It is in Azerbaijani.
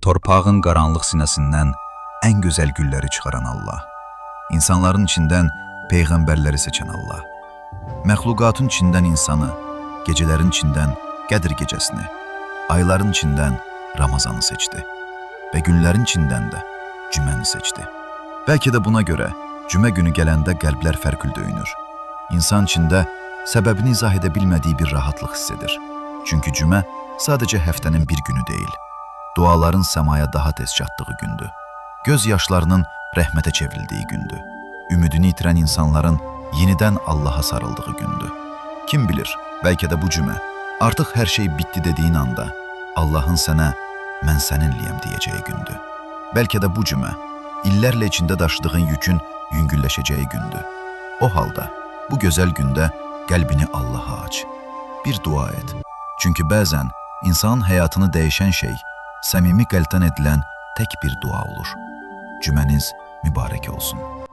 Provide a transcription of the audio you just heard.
Torpağın qaranlıq sinəsindən ən gözəl gülləri çıxaran Allah. İnsanların içindən peyğəmbərləri seçən Allah. Məxluqatın içindən insanı, gecələrin içindən Qədir gecəsini, ayların içindən Ramazanı seçdi və günlərin içindən də cüməni seçdi. Bəlkə də buna görə cümə günü gələndə qəlblər fərqli döyünür. İnsan içində səbəbini izah edə bilmədiyi bir rahatlıq hiss edir. Çünki cümə sadəcə həftənin bir günü deyil, duaların səmaya daha tez çatdığı gündür. Göz yaşlarının rəhmətə çevrildiyi gündür. Ümidini itirən insanların yenidən Allaha sarıldığı gündür. Kim bilir, bəlkə də bu cümə artıq hər şey bitdi dediyin anda Allahın sənə mən səninliyəm deyəcəyi gündür. Bəlkə də bu cümə illərlə içində daşıdığın yükün yüngülləşəcəyi gündür. O halda bu gözəl gündə qəlbini Allaha aç. Bir dua et. Çünki bəzən insanın həyatını dəyişən şey səmimi qəlbdən edilən tək bir dua olur. Cüməniz mübarək olsun.